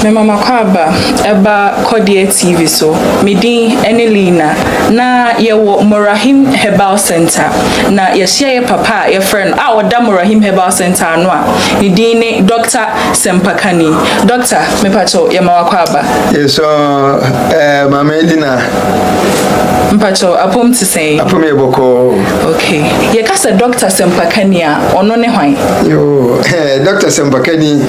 Mema m'akwaaba ɛba Kɔdeɛ TV so. Me din ne Lina. Na yɛwɔ Morahim Herbal Center. Na yɛahyia yɛ papa a yɛfrɛ no a ɔda Morahim Herbal Center ano a ne din ne Dr. Sempakani. Doctor, mepakyɛw yɛma w'akwaaba. Yɛsɔ eh, Maame Lina. Mpakyɛw, apom te sɛn? Apom yɛ bɔkɔɔ. Okay. Yɛka sɛ Dr. Sempakani a, ɔno ne hwan? Yoo, eh, Dr. Sempakani,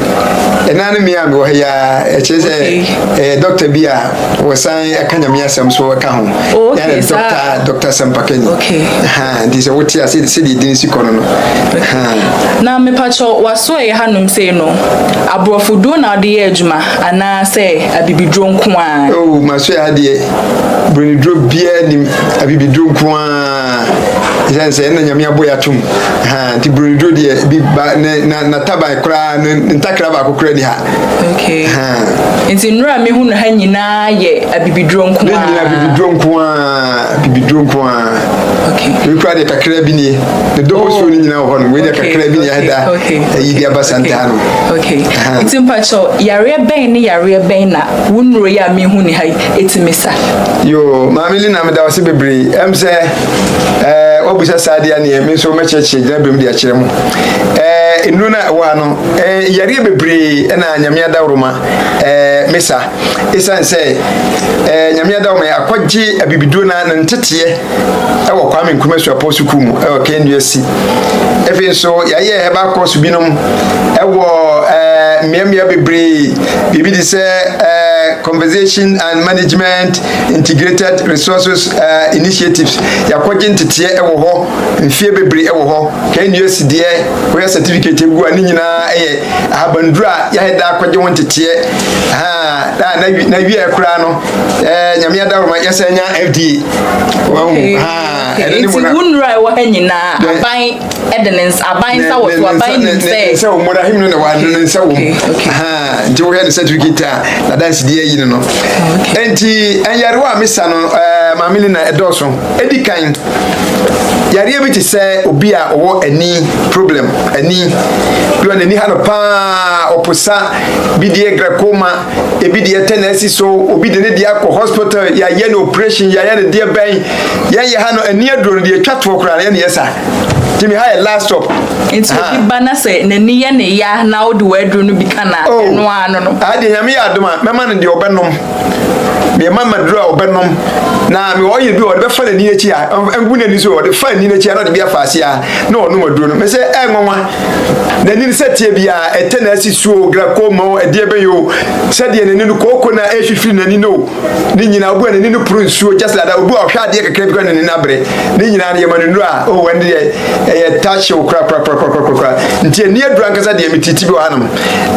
ɛna ne mmea a mewɔ ha yi ara, ɛkyerɛ sɛ ɛyɛ dɔkta bi a wɔsan ɛka Nyame asɛm so ɛka ho. Oh, okay, Yɛne saa. Dr. Dr. Sempakani. Okay. Ha, nti sɛ wote a sɛdeɛ din si kɔ no. Ha. Na mepakyɛw, waso ɛyɛ hanom sei no, aborɔfo duro na ɔde yɛ adwuma anaasɛ abibiduro nko ara? Oh, maso yɛ ha deɛ, buroniduro biara nim, abibiduro nko ara. Ɛsiane sɛ ɛna Nyame abɔ yɛ atom. Ha, nti buroniduro deɛ bi ba ne na nataban koraa ne ntakra baako koraa ni ha. Okay. Nti nnuro a mehu no ha nyinaa yɛ abibiduro nko Ne nyinaa ara? Abibiduro nko ara, abibiduro nko ara. Wei koraa deɛ kakra bi nie. Ne dɔbɔ suo no nyinaa wɔ hɔ no. Wei deɛ kakra bi nie ɛda ɛyi de aba santa ha no. Okay. Nti mpakyɛw, yareɛ bɛn ne yareɛ bɛn na wo nnuro yi a mehu ne ha yi ɛtumi sa? Yo, Maame Lina, meda wo ase bebree. Ɛm sɛ wabusa saa deɛ neɛ me nso mɛkyerɛkyerɛ gyina berɛ mu de akyerɛ mu. Nnuro no a ɛwɔ ha no, yareɛ bebree ɛna Nyame adaworoma mesa. Ɛsiane sɛ Nyame adaworoma akɔgye abibiduro na ne nteteɛ ɛwɔ Kwame Nkrumah Suapɔn Sukuu mu ɛwɔ KNUST. Afei nso yɛayɛ herbal course binom ɛwɔ mmeammea bebree, biribi te sɛ conservation and management integrated resources initiatives. Yɛakɔgye nteteɛ ɛwɔ hɔ mfie bebree ɛwɔ hɔ. KNUST deɛ, wɔyɛ certificate egu a ne nyinaa ɛyɛ ahabanduro a yɛayɛ da akɔgye ho nteteɛ. Na na wie koraa no, Nyame adaworoma yɛsɛ nya FDA. Nti wo nnuro a ɛwɔ ha nyinaa, aban ɛde ne nsa, aban nsa wɔ so, aban nim sɛ nsa wɔ mu, rahim no na wa ne nsa wɔ mu. Nti wohwɛ ne certificate a nadansedie ayi no. Nti nyarewa a mesa no, Maame Lina, ɛdɔɔso. Ɛdi kan, yareɛ bi te sɛ obi a ɔwɔ ani problem, ani bi wɔ n'ani ha no paa, ɔposa bi deɛ glaucoma, ebi deɛ tɛ na asi so, obi de ne deɛ akɔ hospital, yɛayɛ no operation, yɛayɛ no deɛ bɛn. Yɛn yɛ ha no, ani aduro no deɛ etwa toɔ koraa no, yɛn ne yɛ sa. Timi ha yɛ last stop. Nti obi ba na sɛ n'ani yɛ ne ya na wode w'aduro no bi ka na ɛno ano no? Adeɛ Nyame yɛ adom a, mɛma no deɛ ɔbɛnom, mema ma duro a ɔbɛnom na mewɔ ɔyɛ bi a ɔde bɛfa n'ani akyi a ngu n'ani so, ɔde fa n'ani akyi a na ɔde bi afa ase a na ɔnom aduro no. Mɛ sɛ ɛnwanwa n'ani no sɛ tie biara ɛtɛ na asi suo, glaucoma o, ɛdeɛ bɛyɛ o, sɛdeɛ n'ani no kooko na ɛhwehwiri n'ani no ne nyinaa. Obi a n'ani no puru nsuo just like that, obi a ɔhwɛ adeɛ kakra bi kora n'ani no abere ne nyinaa no, yɛma no nnuro a o wɔn deɛ ɛyɛ tahyew korakorakorakorakora. Nti ani aduro ankasa deɛ metiti bi wɔ hanom.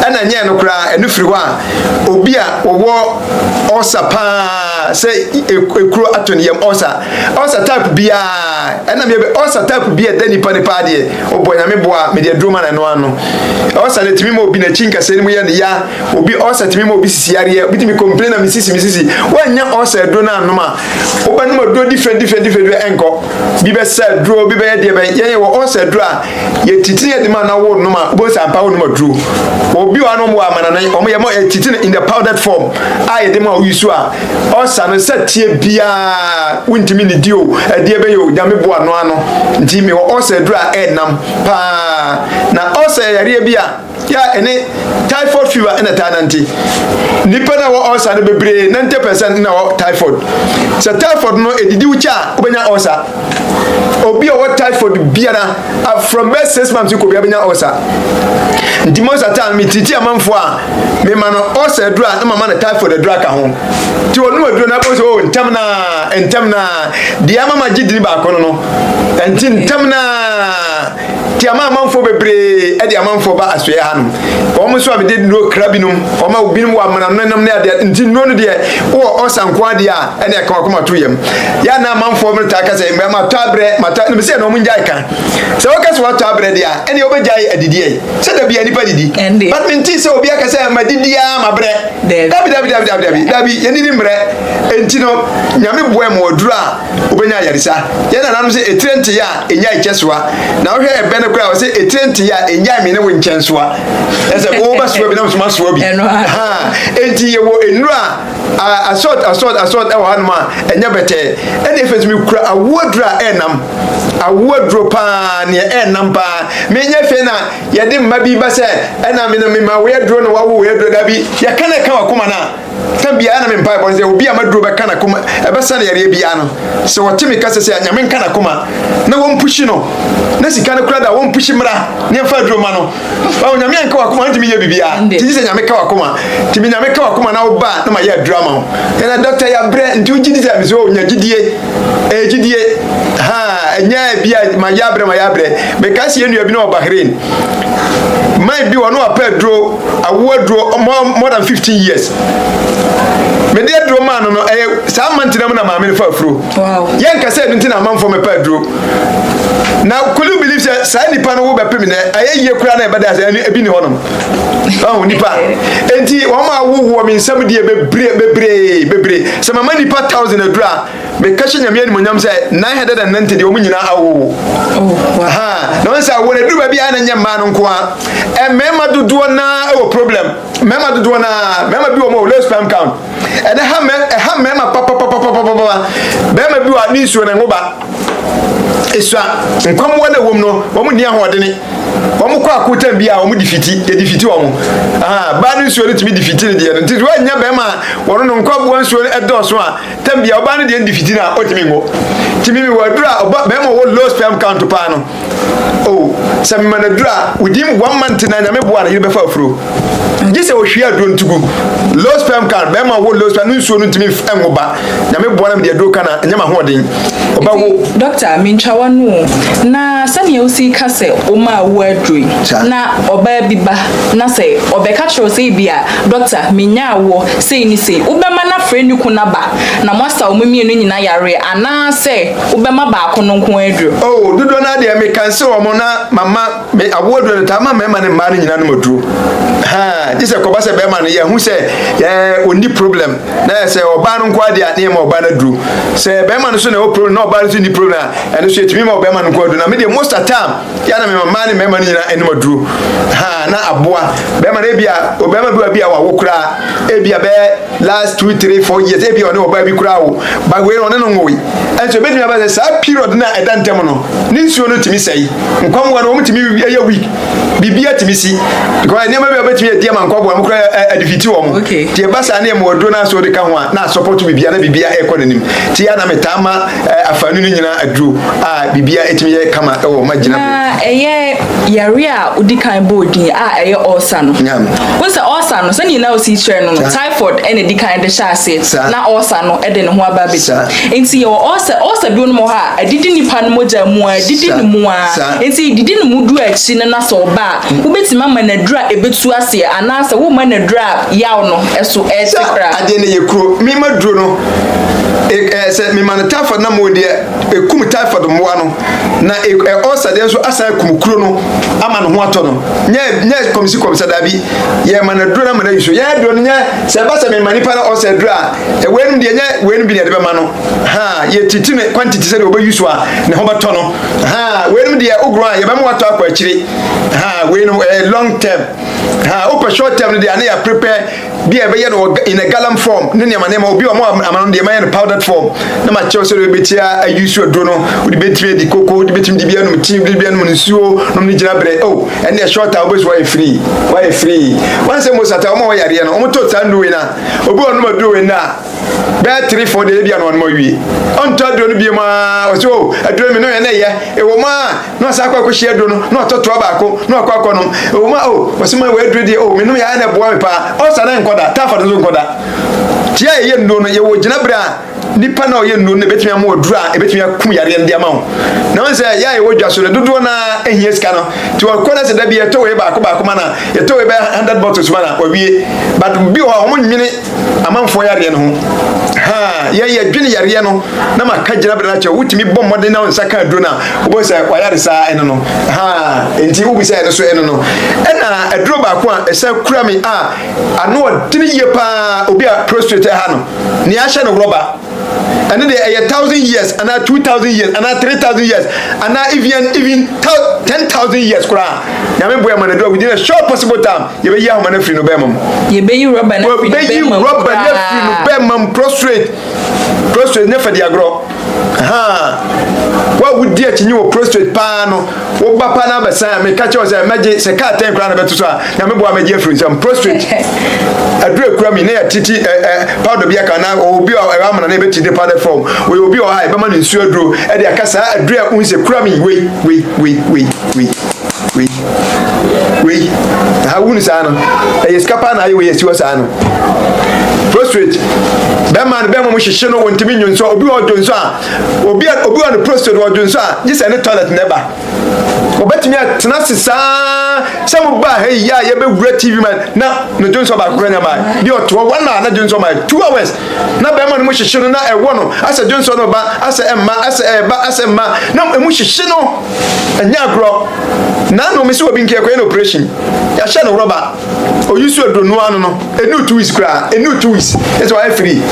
Ɛna nyɛ no koraa, ɛno firi hɔ a, obi a wɔwɔ ulcer paa, sɛ ekuro ato ne yam, ulcer type biara, ɛna meyɛ ulcer type bi a ɛda nipa nipa adeɛ ɔbɔ Nyame boa, mede aduro ma no. Ɛno ano ulcer no tumi ma obi n'akyi nkasɛɛ no mu yɛ ne ya. Obi ulcer tumi ma obi sisi yareɛ, obi tumi complain na mesisi mesisi. Woanya ulcer aduro no anom a, wobɛnom aduro different different different ɛnkɔ bi bɛsɛ aduro bi bɛyɛ deɛ bɛyɛ. Yɛn wɔ ulcer aduro a yɛtiti yɛ de ma na wo nom a, wobɛhu sɛ ampa wo nom aduro. Obi wɔ anom wɔ amanane, ɔmo yɛ mo yɛtiti no in the powdered form a yɛde ma oyi so a, ulcer no sɛ tie biara wontumi ne di o, ɛdeɛ bɛyɛ o, Nyame boa no ano. Nti mewɔ ulcer aduro a ɛnam paa. Na ulcer yɛ yareɛ bi a yɛ ɛne typhoid fever ɛna taa nante. Nipa na wɔ ulcer no bebree, 90% na wɔ typhoid. Sɛ typhoid no edidi wo kyɛ a, wobɛnya ulcer. Obi a ɔwɔ typhoid biara, from bɛɛ 6 months kɔ bia, bɛnya ulcer. Nti most of the time metiti amanfoɔ a mema no ulcer aduro a, na mama no typhoid aduro aka ho. Nti ɔnom aduro no abɔ sɛ o ntɛm naa ntɛm naa deɛ ama ma gye dini baako no. Nti ntɛm naa nti ama amanfoɔ bebree ɛde amanfoɔ ba asoɛ ha no. Wɔn nso a mede nnuro kra binom, wɔn a binom wɔ amana no nam ne adeɛ. Nti nnuro no deɛ, wowɔ ulcer nko adeɛ a, ɛne ɛka wakoma to yam. Yɛ ana amanfoɔ no taa ka sɛ mbɛ matɔ abrɛ, matɔ na mesɛ na wɔn ngyae ka sɛ wɔka sɛ watɔ abrɛ deɛ a, ɛne wɔbɛgyae adidiɛ sɛ dabi a nipa didi. But mente sɛ obi aka sɛ madidi a mabrɛ. Dabi dabi dabi dabi dabi dabi, yɛnidi mmerɛ. Enti no Nyame boa mu aduro a wobɛnya ayaresa. Yɛn nananom sɛ etire nteyɛ a ɛnya ɛkyɛ soa na wohwɛ ɛbɛ no koraa wɔ sɛ etire nteyɛ a ɛnya. Yɛgyae me ne wo nkyɛn soa. Ɛsɛ wobɛsoa bi na mesoma soa bi. Enti yɛwɔ nnuro a assault assault assault ɛwɔ hanom a ɛnyɛ bɛtɛɛ. Ɛna efe nso mekura awoɔ aduro a ɛnam. Awoɔ aduro paa neɛ ɛnam paa. Menyɛ fei na yɛde mma bi ba sɛ ɛna me no mema wei aduro na wawo wei aduro dabi. Yɛka na ɛka wakoma no a. Tam biara na me mpaebɔ ne sɛ obi a maduro bɛka n'akoma ɛbɛsa no yareɛ biara no sɛ ɔte me kasa sɛ Nyame nka n'akoma na wɔmpushi no na sika no kora da wɔmpushi mmra ne ɛmfa aduro ma no ɔwɔ Nyame anka wakoma ntumi yɛ biribiara nti gye sɛ Nyame ka wakoma nti me Nyame ka wakoma na woba na mayɛ aduro ama wo ɛna dɔkta yɛabrɛ nti wogye di sɛ mesɛ o nya gyidie ɛyɛ gyidie ha ɛnyɛ bi a mayɛ abrɛ mayɛ abrɛ meka sɛ yɛn nua bi na wɔ Bahrain man bi wɔ no apɛ aduro awo aduro more, more than 15 years mede aduro maa no no ɛyɛ saa mantena mu na maame no fa afuro yɛnka sɛ ɛno nti na amanfoɔ mɛpɛ aduro na could you believe sɛ saa nipa no wo bɛpem nɛ ɛyɛ yie koraa na ɛbɛda sɛ ebi ni hɔnom ɔho nipa enti wɔn a wowoɔ me nsɛm deɛ bebree bebree bebree sɛ mama nipa 1000 aduro a Meka hyɛ Nyame animuonyam sɛ 990 deɛ wɔn nyinaa awowo. Oh, ha na wɔn sɛ awo na eduru baabi a na nyɛ mmaa no nko a. Mmarima dodoɔ naa wɔ problem. Mmarima dodoɔ naa, mmarima bi wɔ mu low sperm count. Ɛnɛ ha mɛ ɛha mmarima papapapapapa. Barima bi wɔ ne nsuo na ngo ba. Esua nkwamoa na ɛwɔ mu no wɔn nni ahoɔdene. Wɔn kɔ akotan bi a wɔn difiti yɛ difiti wɔn. Aha baa ne nsuo no tumi difiti ne deɛ no nti wɔn nyɛ barima a wɔn no nkwamoa nsuo no ɛdɔɔso a. Tam bia ɔbaa no deɛ ndi fiti na ɔtumi ngo. Nti mimi wɔ aduru a ɔba bɛrima ɔwɔ low sperm count paa no. Oh, sɛ mema no aduru a within one month na nyame boa no yere bɛfa afuro. Gye sɛ ɔhwie aduro no tugu. Low sperm count, bɛrima ɔwɔ low sperm no nsuo no ntumi nwo ba. Nyame boa na mede aduro ka na ɛnyɛ m'ahoɔden. Ɔbɛwo. Doctor, mentwa w'ano o, na sɛnea wosi ka sɛ womaa wo aduro yi, na ɔbaa bi ba na sɛ ɔbɛka kyerɛ wo sɛ ebia Dɔkta, menyaa awoɔ sei ne sei. Wobɛma no afrɛ ne kunu aba na moasa wɔn mmienu nyinaa yareɛ anaasɛ wobɛma baako no nko ara aduro? Oh, dodoɔ no ara deɛ mekanse wɔn na mama me awoɔ aduro no taa ma mmarima ne mmaa no nyinaa nom aduro. Haa, gye sɛ kɔba sɛ barima no yɛhu sɛ ɛɛ ɔnni problem na sɛ ɔbaa no nko ara deɛ a ne yɛma ɔbaa no aduro. Sɛ barima no so na ɛwɔ problem na ɔbaa no nso nni problem a ɛno nso yɛtumi ma ɔbarima no nko aduro. Na me deɛ most of time Yɛ na mema mmaa ne mmarima no nyinaa anim aduro ha na aboa bɛrima no ebia ɔbarima bi wa bi a wawo koraa ebia bɛyɛ last 2, 3, 4 years ebia ɔne ɔbaa bi koraa wo ba wei ɔne no nwoe ɛnso ebetumi aba sɛ saa period no a ɛda ntɛm no ne nsuo no tumi sɛe nkwamoa no wɔn tumi yɛ weak biribi atumi si because nneɛma bi a wɔbɛtumi adi ama nkwaboa no koraa adifiti wɔn nti ɛba saa ne ɛmu aduro no aso de ka ho a na asɔpɔto biribi na biribi ɛkɔ n'anim ti yɛ na metaa ma Afanu no nyinaa aduro a biribiara ɛtumi yɛ kama wɔ ma gyina. Na ɛyɛ yare a wodi kan bɔɔ din a ɛyɛ ɔɔsa no. Wohu sɛ ɔɔsa no, sɛnea na osi kyerɛ no no, typhoid ɛna edi kan de hyɛ aseɛ, na ɔɔsa no ɛde ne ho aba abɛgyina. Nti yɛwɔ ɔɔsa, ɔɔsa binom wɔ hɔ a, ɛdidi nipa no mogya mu a, ɛdidi ne mu a, nti ɛdidi ne mu du akyi no na sɛ ɔba a, wobɛtumi ama no aduro a ɛbɛtu aseɛ anaasɛ womma no aduro a yaw no ɛso ɛte koraa. Sɛ adeɛ no yɛ kuro, mema duro no. Sɛ mema no typhoid na mo deɛ ekum typhoid mmoa no na ulcer deɛ nso asan akum kuro no ama ne ho atɔ no nyɛ nyɛ kɔmsi kɔmsa daabi yɛ ma no aduro na ma no ayi so yɛ aduro no nyɛ sɛ ɛba sɛ mema nipa no ulcer aduro a weinom deɛ nyɛ weinom bi na yɛde bɛma no ha yɛ titi ne quantity sɛdeɛ ɔbɛyi so a ne ho bɛtɔ no ha weinom deɛ ogoro a yɛbɛma watɔ akɔ akyire ha weinom ɛyɛ long term ha wopɛ short term no deɛ ane yɛ prepare Bi a yɛbɛyɛ no wɔ in a gallon form ne nneɛma nneɛma obi a wɔn ama no deɛ mayɛ no powdered form na ma kyerɛw sɛdeɛ wobɛti ayi so aduro no wode bɛtumi adi koko wode bɛtumi de bi anom tea wode bi anom nsuo nom ne gyina berɛ oh ɛne short a wobɛsi wayɛ free wayɛ free wɔn sɛ most ata wɔn a wɔyareɛ no wɔn tɔ saa nnuro wei na obi wɔ nom aduro wei na bɛyɛ 3, 4 deɛ ebi a na wɔn awie ɔntɔ aduro no bie mu aa ɔsɛ oh aduro mi no yɛ na ɛyɛ ɛwɔ mu a na ɔsan akɔ akɔhyia aduro no na ɔtɔ toa baako na ɔkɔ akɔnom ɛwɔ mu a o ɔsɛ ma wɔ aduro deɛ o menom yɛ ayɛ na ɛboa me paa ɔsa na nkɔda tafa no nso nkɔda tia yɛyɛ nnuro no yɛwɔ gyina berɛ a nipa na ɔyɛ nnuro no ebɛtumi ama ɔduro a ebɛtumi akum yareɛ no de ama wo na wɔn sɛ yɛ a yɛwɔ dwa so no dodoɔ no ahia sika no nti wɔkɔ no sɛ da bi yɛtɔ wei baako baako ma na yɛtɔ wei bɛyɛ 100 bottles ma na wɔwie but bi wɔ hɔ a wɔn nwene amanfoɔ yareɛ no ho. Ha, yɛn yɛdwene yareɛ no na maka gyina berɛ no akyɛ wotumi bɔ mmɔden na wo nsa ka aduro no a wobɛhu sɛ wayare saa ɛno no. Ha, enti wobisa ɛno so ɛno no. Ɛna aduro baako a ɛsan kura me a ano ɔdene yie paa obi a prostrate ɛha no, nea ahyɛ no rɔba. Ɛno deɛ ɛyɛ 1000 years anaa 2000 years anaa 3000 years anaa even 10,000 years koraa. Nyame boa ma no aduro within a short possible time yɛbɛyi ahoma no afiri no bɛrima mu. Yɛbɛyi rɔba no afiri ne wɔbɛyi bɛrima mu rɔba no afiri no koraa. bɛrima mu. Prostate ne fɛde agorɔ ha wa wodi akyinyi wɔ prostate paa no, woba paa na abɛsan a meka kyerɛ wo sɛ mɛgye sɛ kaa tɛn koraa na bɛto so a, Nyame boa mɛgye afiri nsɛm. Prostate aduru ekura mi na yɛ titi ɛ ɛ powder bi aka na obi a ɛwɔ amana na ebɛti de powder form. Wɔyɛ obi a ɔha ɛbɛma no nsuo aduro ɛde aka saa aduru a nhun kura mi wei wei wei wei wei wei wei ha wunu saa no, ɛyɛ sika paa na ayɛ wei esi hɔ saa no. Prostate bɛrima no, bɛrima mu hyehye no, wɔntumi nyo nso. Obi wɔ ɔdwo nso a obi wɔ no prostate ɔdwo nso a gye sɛ ne toilet na ɛba. Wɔbɛtumi atena ase saa sɛ mo baa ha yi a yɛbɛwura TV ma na ne dwo nsɔ baako kora nya maa bi ɔte hɔ 1 hour na dwo nsɔ maa 2 hours na bɛrima no mu hyehye no na ɛwɔ no asɛ dwo nsɔ no ba asɛ ɛmma asɛ ɛba asɛ mma na emu hyehye no, ɛnyɛ agorɔ. Na no mi sɛ obi nkɛ kɔyɛ no operation, yɛahyɛ no rɔba, oyi so aduro noa no enu 2 weeks koraa, enu 2 weeks ɛsɛ wayɛ free.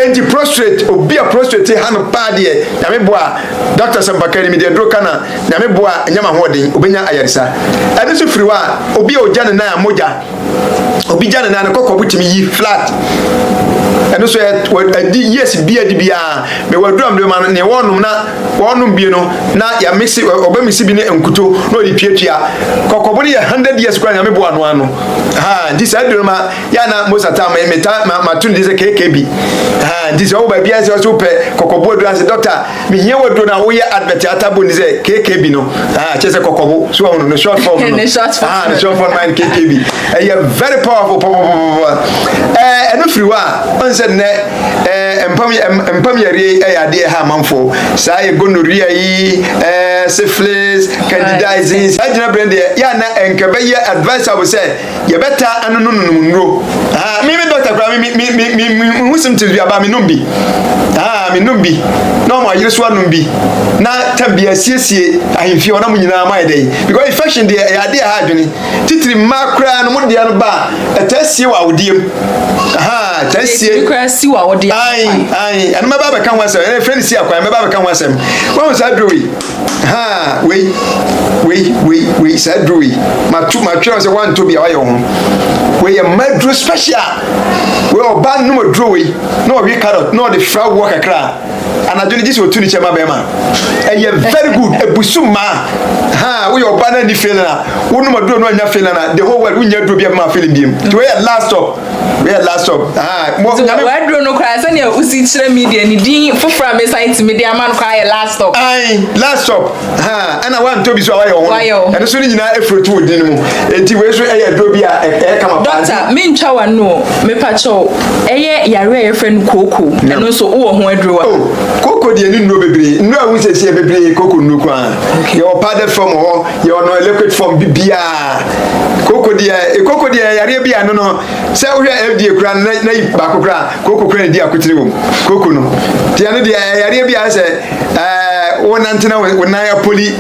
Enti prostate, obi a prostate ha no paa deɛ, Nyame boa, Doctor Sampakari mi deɛ aduro ka na Nyame boa nyama ahoɔden obɛnya ayaresa. Ɛno nso firi hɔ a, obi a ogya ne nan a mogya, obi gya ne nan no kɔkɔbo tumi yi flat, ɛno nso yɛ adi years bi adi biara mɛ waduru amde ma no nea wɔnom na wɔnom bie no na yɛamisi ɔbɛmisi bi ne nkuto na ɔde tuatua kɔkɔbo no yɛ 100 years kora. Nyame boa no ano ha nti saa aduro no ma yɛ na mosata ma meta ma ma to ne di sɛ KKB ha. Nti sɛ ɔwɔ baabi a sɛ ɔsɛ wopɛ kɔkɔbo aduro ase, doctor, mehia waduro no a woyɛ advert atabo ne sɛ KKB no ha kyerɛ sɛ kɔkɔbo so wɔn no short form no. Ne short form. Ah, ne short form man KKB ɛyɛ very powerful pɔpɔpɔpɔ. Ɛno firi hɔ a, ɔn sɛ nnɛ mpam mpam yareɛ ɛyɛ adeɛ ɛha amanfoɔ saa yɛ gonorrhea yi, syphilis, candidiasis. Saa gyina berɛ deɛ yɛ ana nka bɛyɛ advisable sɛ yɛbɛta anono nonom nnuro. Ah, me doctor koraa me me me me me hu symptoms bi aba, me nom bi. Ah, me nom bi na ɔmo ayere so anom bi na tam bi asiesie ahemfie hɔ na mo nyinaa mo ayɛ dɛ, because infection deɛ ɛyɛ adeɛ ɛha adwene titiri mmaa koraa no, mo deɛ no ba a ɛtaa sie wɔ awodeɛ mu. Aha, ɛtaa sie. Ebi koraa si wɔ awodeɛ. Ayi ayi, ɛno mɛba abɛka ho asɛm. Ɛno fɛn si akwan mɛba abɛka ho asɛm. Wɔn saa duro yi ha, wei wei wei wei, saa duro yi matu matwerɛ sɛ wanto bi a wayɛ wo ho. Wei yɛ mmaa duro special. Wei ɔbaa nom aduro wei na ɔwe carrot na ɔde fra woɔ kakra a, anadwo no gye sɛ ɔtu ne kyɛ ma bɛrima. Ɛyɛ very good, ebusu mmaa ha. Woyɛ ɔbaa na ni feeling a, wonom aduro no anya feeling a, the whole world wonya aduro bi a bɛma feeling biem. Nti wei yɛ last stop, wei yɛ last stop ha mo. Nti Nyame waduro no koraa sɛnea wosi kyerɛ mi deɛ, ne din foforɔ a mesan tumi de ama no koraa yɛ last stop. Ayi, last stop ha. Ɛna wantɔ bi so a wayɛ wo ho. Wayɛ wo ho. Ɛno so no nyinaa efiri to wɔ din no mu. Eti wei so ɛyɛ aduro bi a ɛyɛ kama paa. Doctor, mentwa w'ano o, mepakyɛw, ɛyɛ yare a yɛfrɛ no kooko, ɛno nso wowɔ ho aduro a? Oh, koko deɛ ne nnuro bebree, nnuro a wohu sɛ ɛsi bebree, koko nnuro koraa. Yɛwɔ powder form wɔ hɔ, yɛwɔ no liquid form bibiaa. Koko deɛ, koko deɛ yareɛ bi a no no sɛ wohwɛ FDA koraa no na yi baako koraa koko koraa na di akotene wɔ mu. Koko no deɛ no deɛ yareɛ bi a sɛ wonante na wo nan apoli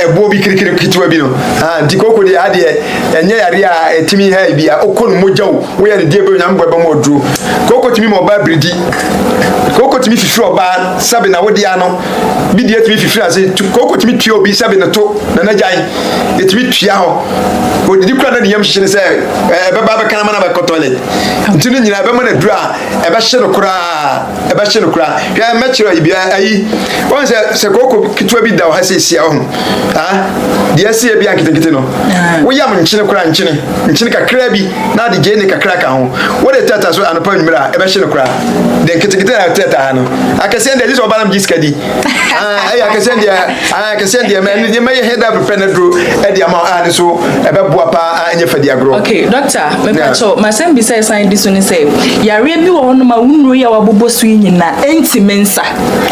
ɛboɔ bi kirikiri ketewa bi no. Ah, nti koko deɛ adeɛ ɛnyɛ yareɛ a ɛtumi ha bi a wokɔ no mogya wo woyɛ ne deɛ bɛ Onyame bɔ ɛbɛma ɔduro. Koko tumi ma ɔbaa biridi, koko tumi fifiri ɔbaa sɛbe na wode ano bi deɛ tumi fifiri ase. Koko tumi tua obi sɛbe ne to na n'agyan ɛtumi tua hɔ odidi kura na ne yam hyehye ne sɛ ɛbɛba bɛka na ma na bɛkɔ toilet. Nti no nyinaa ɛbɛma no aduro a ɛbɛhye no koraa, ɛbɛhye no koraa. Hwɛ, mɛkyerɛ yi bia ayi wɔn sɛ koko ketewa bi da wɔ ha sɛ esia wɔ ho ah deɛ ɛsi ebi a nketenkete no, woyam nkyene koraa, nkyene kakra bi na ade gyeene kakra ka ho, wode tɛta so anɔpa nwummerɛ a, ɛbɛhye no koraa. De nketenkete na tɛta ha no, akɛseɛ deɛ gye sɛ ɔba nam gye sika di. Ah, ɛyɛ akɛseɛ deɛ. Ah, akɛseɛ deɛ mɛ ɛno deɛ mɛyɛ hɛda prepare no duro ɛde ama wo a ne so ɛbɛboa paa a ɛnyɛ fɛdi agorɔ. Okay, doctor, mepakyɛw, masɛm bisa ɛsan di so ne sɛ yareɛ bi wɔ hɔnom a wo nnuro yi a wabobɔ so yi nyinaa ɛntimi nsa?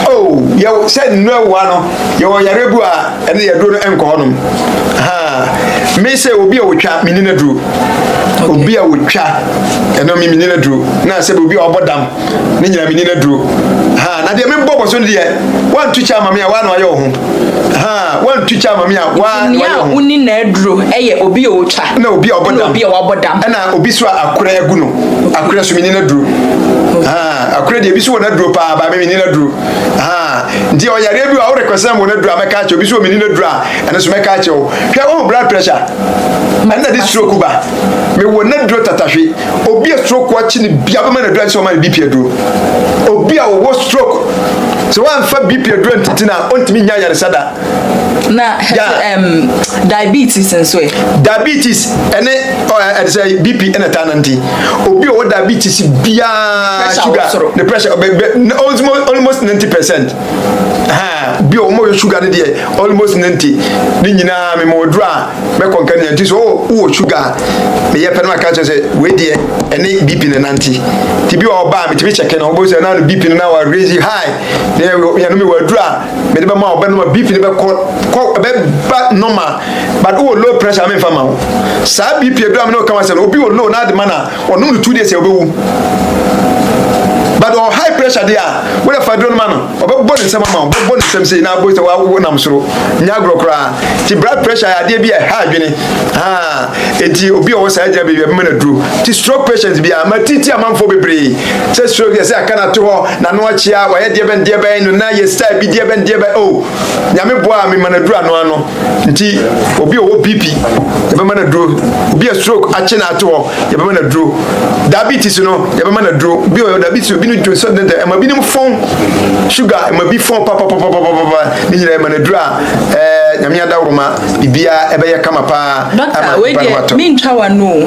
Oh, yɛ sɛ nnuro ɛwoa no, yɛwɔ yareɛ bi a ɛne yɛduro no ɛnkɔ hɔnom ha. Me sɛ obi a wɔtwa menni no aduro. Obi a wɔtwa ɛno me menni no aduro, na sɛ obi a ɔbɔ dam ne nyina menni no aduro. Ha na deɛ mebɔ bɔ so no deɛ, woantu kyɛ ama me a, woa na wayɛ wo ho. Ha woantu kyɛ ama me a, woa na wayɛ wo ho. Nea wonni n'aduro yɛ obi a ɔtwa na obi a ɔbɔ dam obi a wabɔ dam ɛna obi so a akorɛ agu no. Akorɛ so menni n'aduro. Ha akorɛ deɛ, ebi so wɔ n'aduro paa, ba me menni n'aduro. Ha nti ɔyareɛ bi wɔ a worekɔsɛn wɔ n'aduro a, mɛka akyerɛ obi so wɔ menni n'aduro a, ɛno so mɛka akyerɛ wo. Hwɛ, wohu blood pressure ɛna de stroke ba, mewɔ n'aduro tatahwe. Obi a stroke akyi ne bia bɛma n'aduro sɛ ɔma ne BP aduro. Obi a ɔwɔ stroke, sɛ woamfa BP aduro ntiti no a, ɔntumi nya ayaresa da. Na diabetes nso ɛ? Diabetes ɛne ɛde sɛ BP ɛna taa nante. Obi a ɔwɔ diabetes biara, sugar ne pressure bɛ almost 90%. Bi a wɔn yɛ sugar no deɛ, almost 90 ne nyinaa mema waduro a mɛkɔ nka ne nti so wowɔ sugar a, meyɛ pɛ no maka kyerɛ sɛ wei deɛ ɛne BP ne nante. Nti bi wɔ ɔba a metumi kyɛke no, wobɛhu sɛ na no BP no na wa raise high na yɛno mewɔ aduro a mede bɛma ɔbɛnom a BP no bɛkɔ kɔ ɛbɛba normal. But wowɔ low pressure, memfa ma wo saa BP aduro a mene woka sɛ no. Obi wɔ low na ade ma no a, ɔnom no 2 days a, wobɛwu. But ɔ high pressure deɛ a, wode fa aduro no ma no, ɔbɛbɔ ne nsɛm ama wo, bɛbɔ ne nsɛm sei na abɔ sɛ wawo nam soro nyɛ agorɔ koraa. Nti blood pressure yɛ adeɛ bi a ɛha adwene ha. Enti obi a ɔwɔ saa gyina baabi a bɛma no aduro. Nti stroke patient bi a ma titi amanfoɔ bebree sɛ stroke yɛ sɛ aka no ato hɔ n'ano akyea, wayɛ deɛ bɛn deɛ bɛn no na yɛ style bi deɛ bɛn deɛ bɛn o, Nyame boa a, mema no aduro ano ano. Nti obi a ɔwɔ BP, yɛbɛma no aduro. Obi a stroke akye no ato hɔ, yɛbɛma no aduro. Diabetes no, yɛbɛma no aduro. Obi a ɔwɔ diabetes, obi no dwo sɛ dɛdɛ ɛma binom fɔn sugar, ɛma bi fɔn papapapapapa, ne nyinaa ɛma no aduro a, Nyame adaworoma, biribiara ɛbɛyɛ kama paa. Doctor, wei deɛ mentwa w'ano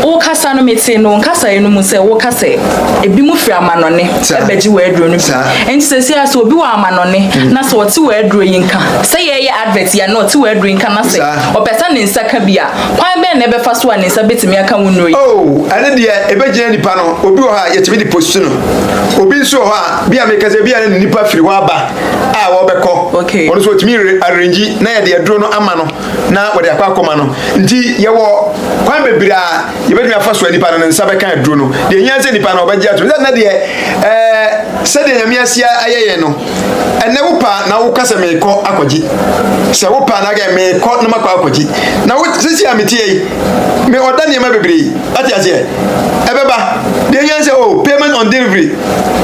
o. Wokasa no, mete no nkasa yi no mu sɛ woka sɛ ebi mu firi amanɔne ɛbɛgye w'aduro no bi. Nti sɛ sɛ obi wɔ amanɔne na sɛ ɔte w'aduro yi nka sɛ yɛyɛ advert yi a, na ɔte w'aduro yi nka na sɛ ɔpɛ sɛ ne nsa ka bi a, kwan bɛn na ɛbɛfa so a ne nsa bɛtumi aka wo nnuro yi? Oh, ɛne deɛ ɛbɛgyina nipa no. Obi wɔ hɔ a yɛtumi de post no, obi nso wɔ hɔ a bi a meka sɛ bi a ne nipa firi hɔ aba a wɔbɛkɔ, ɔno nso wɔtumi arrange na yɛde aduro no ama no na wɔde akɔ akɔma no. Nti yɛwɔ kwan bebree a yɛbɛtumi afa so a nipa no ne nsa bɛka aduro no. Deɛ hia sɛ nipa no ɔbɛgye ato sɛ nnɛ deɛ sɛdeɛ Nyame asia ayɛ yɛn no, ɛnɛ wo pa na woka sɛ meekɔ akɔgye, sɛ wo pa na kɛ meekɔ na makɔ akɔgye na wo sisi a metie yi, me ɔda nneɛma bebree ate aseɛ ɛbɛba. Deɛ hia sɛ o payment on delivery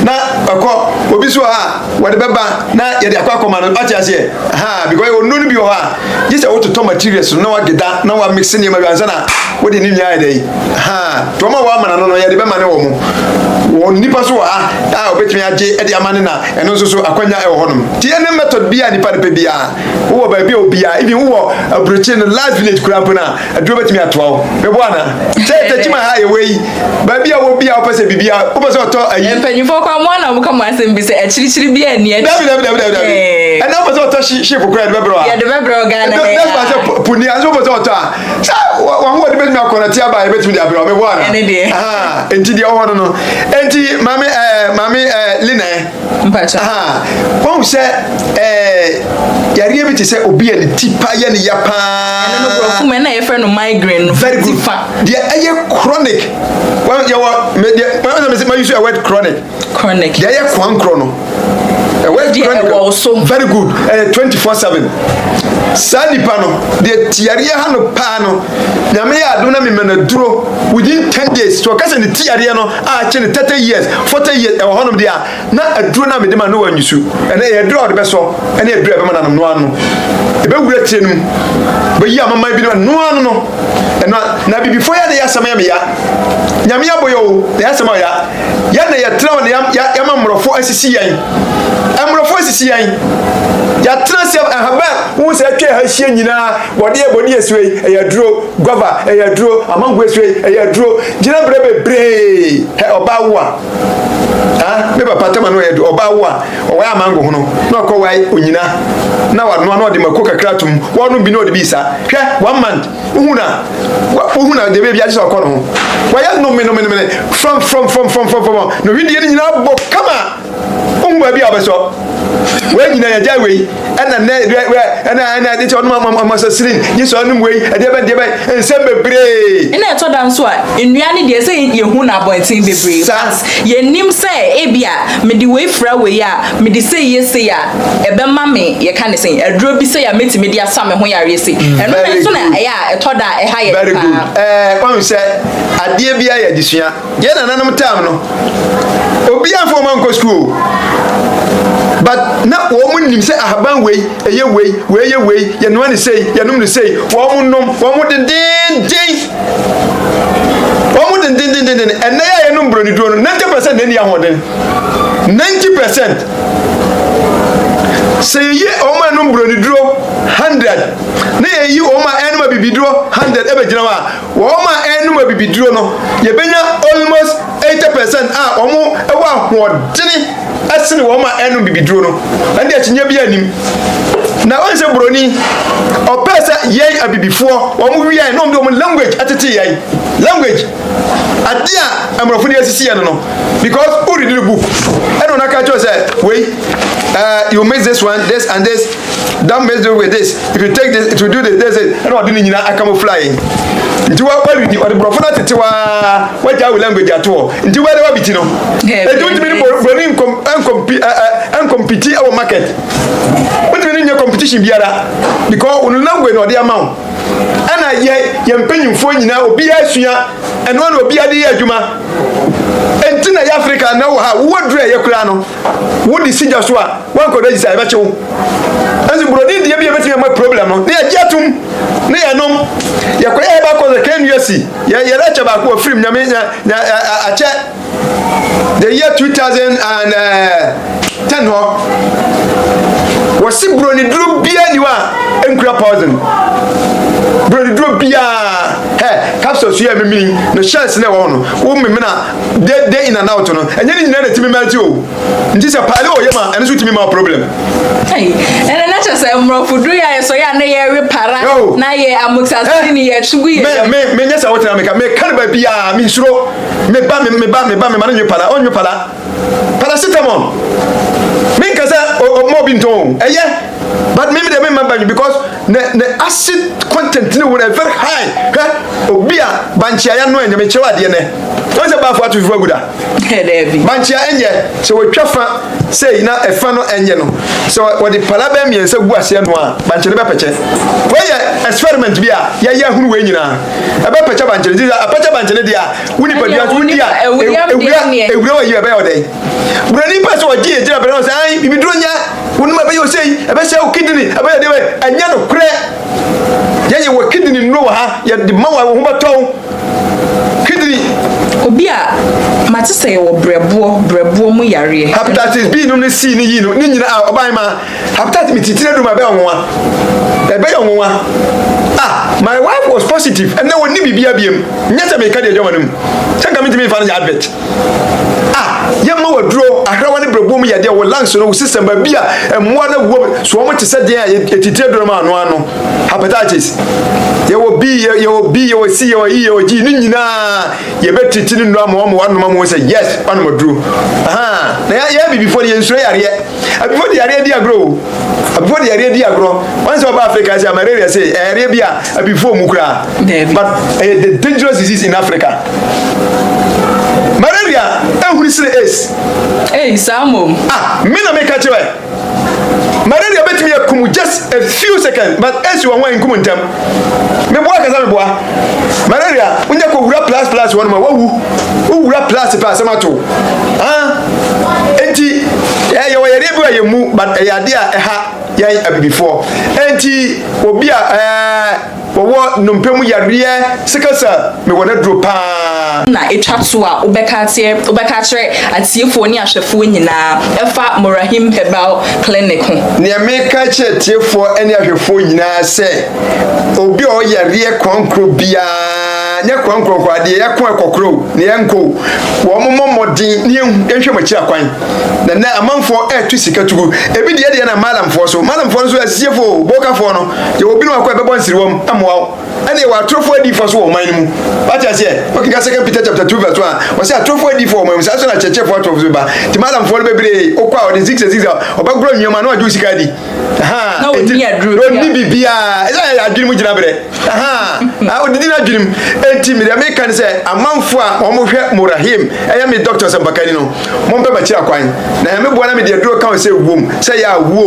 na ɛkɔ. Obi so wɔ ha a wɔde bɛba na yɛde akɔ akɔma no, ate aseɛ ha, because ɔno no bi wɔ hɔ a gye sɛ wototɔ materials no na wageda na wamix nneɛma bi ansa na wode ne nyinaa yɛ dɛ ha. Nti wɔn a wɔama no no, yɛde bɛma ne wɔ mo wɔn nipa so wɔ ha a wɔbɛtumi agye de ama ne, na ɛno nso so akwanya ɛwɔ hɔnom. Nti ɛne method bi a nipa no pɛ biara, wowɔ baabi a obiara, even wowɔ aburokyire no last village kura mpo no a, aduro bɛtumi atoa wo. Meboa ana sɛ Tɛkyima ha yɛwɔ yi, baabi a wɔ bi a wopɛ sɛ biribi a wopɛ sɛ ɔtɔ ayi. Mpanyinfoɔ kɔ amoa na wɔka mo asɛm bi sɛ akyirikyiri bi ani akyi. Dabi, dabi, dabi, dabi, dabi. Ɛna wopɛ sɛ ɔtɔ ship kora, yɛde bɛbrɛ wa. Yɛde bɛbrɛ wo Ghana. That's why sɛ puni a nso wopɛ sɛ ɔtɔ a, sɛ wɔn ho wɔde bɛtumi akɔ na ti aba, yɛbɛtumi de abrɛ wo. Meboa ana? Ɛne deɛ. Nti deɛ ɔwɔ no, nti maame maame Lina Mpakyɛ. Wɔn sɛ yareɛ bi te sɛ obi a ne ti pa yɛ ne ya paa. Ɛno no, borɔfo mu ɛna yɛfrɛ no migraine no. Very good. Ti fa. Deɛ ɛyɛ chronic, wɔn yɛwɔ me deɛ wɔn sɛ mɛ ma use a word chronic. Chronic. Deɛ ɛyɛ kwan no, a word Deɛ chronic. Ɛwɔ so. Very good. Ɛyɛ 24/7. Saa nipa no deɛ, tiareɛ ha no paa no, Nyame yɛ adom na mema no aduro within 10 days, so ɔka sɛ ne tiareɛ no a akye ne 30 years, 40 years ɛwɔ hɔnom deɛ a, na aduro no a mede ma no wɔ anyusu. Ɛnɛ ɛyɛ aduro a ɔde bɛsɔ ɛne aduro a ɛbɛma no anom no ano ɛbɛwura tire no mu bɛyi amaman bi no noa no ɛno. Na bibifoɔ yɛ ne yɛ asɛm yɛ meya. Nyame abɔ yɛ o na yɛ asɛm a ɔya yɛn na yɛtena hɔ na yɛama mmorɔfo asisi yɛn, mmorɔfo asisi yɛn. Yɛatena sɛ ahaban wohu sɛ atwa ha ahyia nyinaa, bɔdeɛ bɔdeɛ esue yi ɛyɛ aduro, guava ɛyɛ aduro, amango esue yi ɛyɛ aduro, gyina berɛ bebree. Hɛ, ɔbaa wo a, ah, me papa tama no ɔyɛ aduro. Ɔbaa wo a ɔwae amango ho no na ɔkɔ wae onyina na wanoa na ɔde mako kakra tom, wɔnom bi na ɔde bi sa. Hwɛ, one month wohu na wohu na deɛ bi agye sɛ ɔkɔ no ho wɔyɛ nome nome nome from from from from from from na owidie no nyinaa bɔ kama. Wohu baabi a wɔbɛsɔ. Wei nyinaa yɛgya wei ɛna nɛ ɛna ɛna ɛde kyɛ ɔnom amoxicillin gye sɛ ɔnom wei ɛdeɛ bɛn deɛ bɛn nsɛm bebree. Ɛna ɛtɔ da nso a, nnua no deɛ, sɛ yɛhu no abɔnten bebree, Saa. but yɛnim sɛ ebi a mede wei fra wei a, mede sei yɛ sei a, ɛbɛma me, yɛka ne sɛn, aduro bi sei a mɛtumi de asa me ho yareɛ sei. Ɛno na Very nso na good. ɛyɛ a ɛtɔ da a ɛha yɛ Very good. paa. Wɔn sɛ adeɛ bi ayɛ adesua. Yɛn nananom tam no, obi anfa wɔn ankɔ sukuu o, but na wɔn nim sɛ ahaban wei ɛyɛ wei, wei yɛ wei, yɛnoa ne sei, yɛnom ne sei. Wɔn nom wɔn dendenden, wɔn dendendenden. Ɛnɛ yɛ a yɛnom buroniduro no, 90% na ɛni ahoɔden, 90%. Sɛ yɛyi wɔn a ɛnom buroniduro 100 na yɛyi wɔn a ɛnom abibiduro 100 ɛbɛgyina hɔ a, wɔn a ɛnom abibiduro no, yɛbɛnya almost 80% a wɔn ɛwɔ ahoɔdene ɛsene wɔn a ɛnom bibiduro no. Ɛnde akyinnye bi anim na wɔn sɛ buroni ɔpɛ sɛ yɛn abibifoɔ wɔn wia na wɔn de wɔn language atete yɛn language, adeɛ a mmorɔfo de asisi yɛn no, because wo read the book ɛna wɔn aka kyerɛ sɛ wei you mix this one, this and this, don't mix it with this, if you take this, it will do this, this, this. Ɛna ɔde ne nyinaa acamouflage yɛn. Nti wa waredi, ɔde borɔfo no atete waa, wagya wo language ato hɔ, nti wɔde wabiti no eti wotumi ne buroni ncompete ɛ ɛ ncompete ɛwɔ market. Wotumi ne nyɛ competition biara because wɔn language na ɔde ama wo. Ɛna yɛ yɛn mpanyinfoɔ nyinaa, obiara sua ɛno na obiara de yɛ adwuma. Nti na yɛ Africa na wɔ ha, wowɔ duro a ɛyɛ koraa no, wode si gya so a, wankɔ register, ɛbɛkye wo. Ɛnso buroni deɛ bi a ɛbɛtumi ama problem no, ne yɛgye atom ne yɛnom. Yɛkɔyɛ yɛba kɔ sɛ KNUST yɛ yɛ lecture baako wɔ firim nyame nya nya akyɛ the year 2010 hɔ. Wɔsi buroni duro biara ni hɔ a nkura poison. Buroni duro biara hɛ, capsule so yɛ mimini no, shells na ɛwɔ hɔ no, wo mimina day day in and out no, ɛnyɛ ne nyinaa na ɛtumi melt o. Nti sɛ paale wɔ yam a, ɛno nso tumi ma problem. Ɛnɛ na kyerɛ sɛ mmorɔfo duro yɛ a yɛsɔ yɛ a na yɛwe para na yɛ amoxicillin yɛ tugu yɛ. Me me nyɛ sɛ wotena meka meka no baabi a mensuro. Me ba, me ba, me ba, me ma no nwe para, ɔnwe para, paracetamol. Menka sɛ ɔma obi ntɔn o, ɛyɛ, but me me deɛ memma ba nwe because ne acid content ne wɔ no very high. Hwɛ, obi a bankyea ya no, ɛnyɛ mekyerɛw adeɛ nɛ wɔn sɛ baafo ato fufu agu da. Daabi. Bankyea ɛnyɛ sɛ wɔatwa fa sei na ɛfa no ɛnyɛ no sɛ wɔde pala bɛɛ mmiɛnsa gu aseɛ no a, bankyɛ no bɛpɛkyɛ. Wɔyɛ experiment bi a yɛyɛ ahunu wei nyinaa, ɛbɛpɛkyɛ bankyɛ no. Nti sɛ apɛkyɛ bankyɛ no deɛ a, wo nipadua so wodi a, ewura ewura wɔ yi, ɛbɛyɛ ɔdɛn? Buroni pɛ sɛ ɔgye yɛ gyina bɛrɛ sɛ ayi bibiduro nyɛ wɔn ɛbɛyɛ osei, ɛbɛsɛ wo kidney, ɛbɛyɛ deɛ ɛnyɛ no korɛ. Yɛyɛ wɔ kidney nnuro wɔ ha, yɛde ma wɔ ho bɛtɔw kidney. Obi a mate sɛ yɛwɔ brɛboɔ mu yareɛ. Hepatitis B no ne C ne E no ne nyinaa a ɔban ma hepatitis mi titire dum, ɛbɛyɛ ɔnwanwa, ɛbɛyɛ ɔnwanwa. Ah, my wife was positive, ɛnɛ wɔn ni biribi abiem. Nyɛ sɛ meka deɛ adwama no mu sɛ nka mentumi nfa no yɛ advert. Ah, yɛma waduro ahrawa ne brɛboɔ mu yadeɛ wɔ lungs no, wo system baabi a mmoa no wɔ so, wɔn te sɛ deɛ a yɛtitire duro ma ano ano. Hepatitis yɛwɔ B, yɛwɔ B, yɛwɔ C, yɛwɔ E, yɛwɔ G, ne nyinaa yɛbɛtiti ne nnuro ama wɔn wɔanom ama wɔn sɛ yes, wanom aduro. Na yɛ abibifoɔ no, yɛnsuro yareɛ. Abibifoɔ de yareɛ di agorɔ o, abibifoɔ de yareɛ di agorɔ. Wɔn sɛ ɔba Africa sɛ malaria sɛ ɛyareɛ bi a abibifoɔ mu koraa, but ɛyɛ the dangerous disease in Africa. Malaria ehuri sene AIDS. Ee, saa mom. Ah, me na meka kyerɛ, malaria bɛtumi akum just a few seconds, but AIDS wɔ ho a nkum ntɛm. Meboa kasa, meboa. Malaria wonya kɔ wura plus plus hɔ nom a, wawu. Wowura plus pɛ, asɛm ato. Ah, enti yɛwɔ yareɛ bi a yɛ mu, but ɛyɛ adeɛ a ɛha yɛn abibifoɔ. Enti obi a wɔwɔ nnompe mu yareɛ, sickle cell, mewɔ no aduro paa. Na ɛtwa to a, wobɛka akyerɛ atiefoɔ ne ahwɛfoɔ nyinaa ɛfa Morahim Herbal Clinic ho? Nea meka kyerɛ tiefoɔ ne ahwɛfoɔ nyinaa sɛ obi a ɔyareɛ kɔnkoro biara, nyɛ kɔnkoro kɔ adeɛ yɛko ɛkɔkoro ne yɛnkɔ, wɔn mmɔ mmɔden ne yɛnhwɛ mo akyiri akwan. Na nɛ amanfoɔ ɛɛto sika tugu ebi deɛ na malamfoɔ so, malamfoɔ nso asisiefoɔ, bokafoɔ no, yɛwɔ binom akɔ ɛbɛbɔ nsiriwam amoa wo, ɛne yɛwɔ atorofoɔ adiifoɔ so wɔ ɔman no mu. Wate aseɛ? Wɔkeka Second Peter chapter 2 verse 1. Ɔsɛ atorofoɔ adiyifoɔ wɔ mo mu, saa nso na akyerɛkyerɛfoɔ atorofo nso bɛba. Nti malamfoɔ no bebree, wokɔ a ɔde zigzag zigzag, ɔbɛgorɔ nneɛma na wagye wo sika adi. Ahaa, Na enti ɔnni aduro na ɔnni biara. biribiara. Ɛsɛ yɛ adwene mu gyina berɛ. Ahaa, ah, ɔdidi n'adwene mu. Enti me deɛ meka ne sɛ, amanfoɔ a wɔhwɛ Morahim, ɛyɛ me doctor sɛmpakani no, mompɛ m'akyiri akwan. Na Nyame boa na mede aduro ka wo sɛ wom, sɛ yɛ awoɔ o,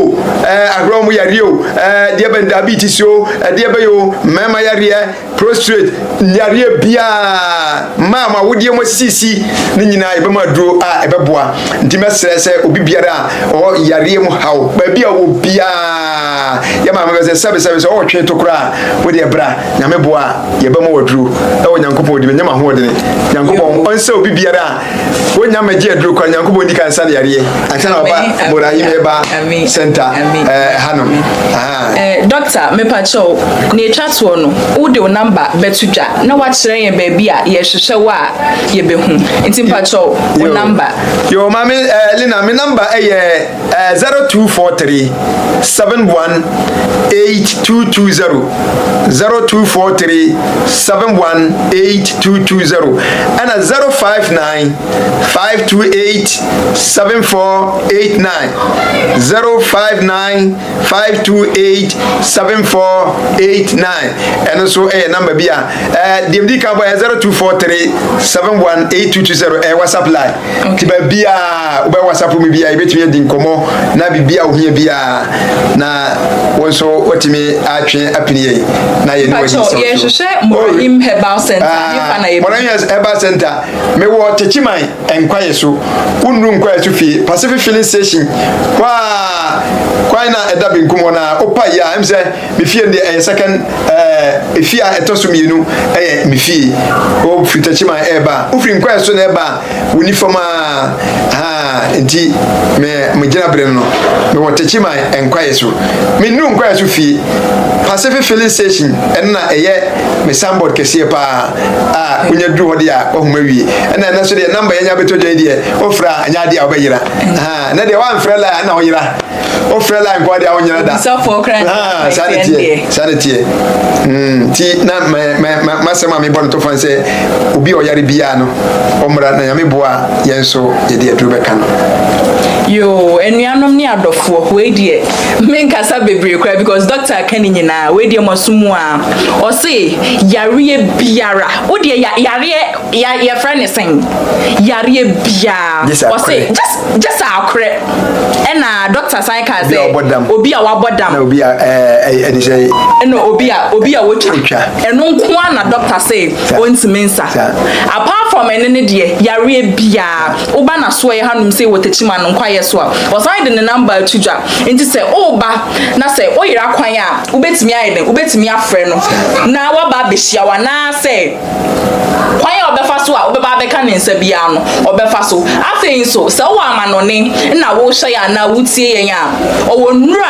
ɛɛ, ahorɔ mu yareɛ o, ɛɛ, deɛ bɛn diabetes o, ɛdeɛ bɛyɛ o, mmarima yareɛ, Prostrate yareɛ biara, mmaa a mo awodeɛ mu asisisi ne nyinaa yɛbɛma aduro a ɛbɛboa. Nti mɛsrɛ sɛ obi biara a ɔwɔ yareɛ mu haw, baabi a ɔwɔ biara, yɛ maame bɛ sɛ sɛbe sɛbe sɛ ɔwɔ twe to koraa, wo deɛ bra, Nyame boa a yɛbɛma wo aduro ɛwɔ Nyankopɔn din mu, ɛnyɛ m'ahoɔdene. Nyankopɔn ɔnsɛ obi biara a Wonya mmɛgye aduro kora Nyankopɔn di kan sa no yareɛ ansa na waba Morahim Herbal Center eh, hanom. Eh, Doctor, mepakyɛw, nea etwa toɔ no, wode wo number bɛto dwa na woakyerɛ yɛn baabi a yɛhwehwɛ wo a yɛbɛhu. Nti mpakyɛw, wo number. Yo, maame eh, Lina, me number ɛyɛ eh, 0243 71 8220. 0243 718220 ɛna 059 528 7489 059 528 7489 ɛno nso ɛyɛ namba bi a ɛɛ deɛ mdi kan bɔ ɛyɛ 0243 718220 ɛyɛ whatsapp line nti baabiaa wobɛ whatsapp mu biaa yɛbɛtumi adi nkɔmmɔ na biribi a wohia biaa na wo nso watumi atwe apini yɛn na yɛne wadi nsɛm so. Yɛhwehwɛ Morahim Herbal Center. Ah, Morahim Herbal Center. Mewɔ Techiman nkwaye so. Wonnuru nkwaye so fie. Pacific Filling Station. Hɔ a kwan na ɛda benkum hɔ na wopa yi a ɛm sɛ me fie deɛ ɛyɛ second ɛɛ efie a ɛtɔ so mmienu ɛyɛ me fie. Wofiri Techiman ɛɛba. Wofiri nkwaye so na ɛba wo nifa mu aa haa nti me me gyina bere no mewɔ Techiman nkwaeɛ so me nnu nkwaeɛ so fie Pacific filling station ɛno na ɛyɛ me signboard kɛseɛ paa a wonya duru hɔ deɛ a wahuma wie ɛna ɛno nso deɛ number yɛnya bɛtɔ dwa yi deɛ wofrɛ a ɛnyɛ adeɛ a wobɛyera haa na deɛ woamfrɛ line ɛna woyera wofrɛ line nkoa deɛ wonyera da ah, saa ne teɛ saa ne teɛ hmm, nti na masɛm a mebɔ no tɔfa sɛ obi a ɔyare biara no ɔmmra na nyame boa yɛn nso yɛde aduro bɛka no. Yoo, anuanom ne adɔfoɔ, wei deɛ menkasa bebree koraa because doctor aka ne nyinaa, wei deɛ moaso mu a, ɔse yareɛ biara, wo deɛ yareɛ Ya yɛfrɛ ne sɛn? Yareɛ biara. Ɔse just just akorɛ. Ɛna doctor san kaa sɛ obi a wabɔ dam. Ɛna obi a ɛɛ ɛde sɛ. Ɛna obi a obi a wotwa. Ɛno nko ara na doctor se ontumi nsa. Apart from ɛno ne deɛ yareɛ biara woba n'asoɛeɛ hanom sei wɔ Techiman nkwayɛ so a ɔsan de ne number ato dwa. Nti sɛ woba na sɛ woyera kwan a wobɛtumi ayɛ dɛn? Wobɛtumi afrɛ no na waba abɛhyia wo anaasɛ. Kwan a ɔbɛfa so a wobɛba abɛka ne nsa biara no, ɔbɛfa so. Afei nso, sɛ wowɔ amanɔne na wohwɛ yɛn anaa wotie yɛn a, ɔwɔ nnuru a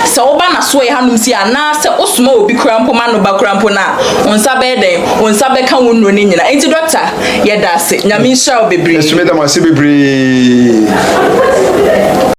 sɛ woba n'asoɛe hanom sie anaasɛ wosoma obi koraa mpo ma no ba koraa mpo no a, wo nsa bɛyɛ dɛn? Wo nsa bɛka wo nnuro no nyinaa. Enti dɔkta, yɛda ase. Nyame nhyira wo bebree. Nso meda mo ase bebree.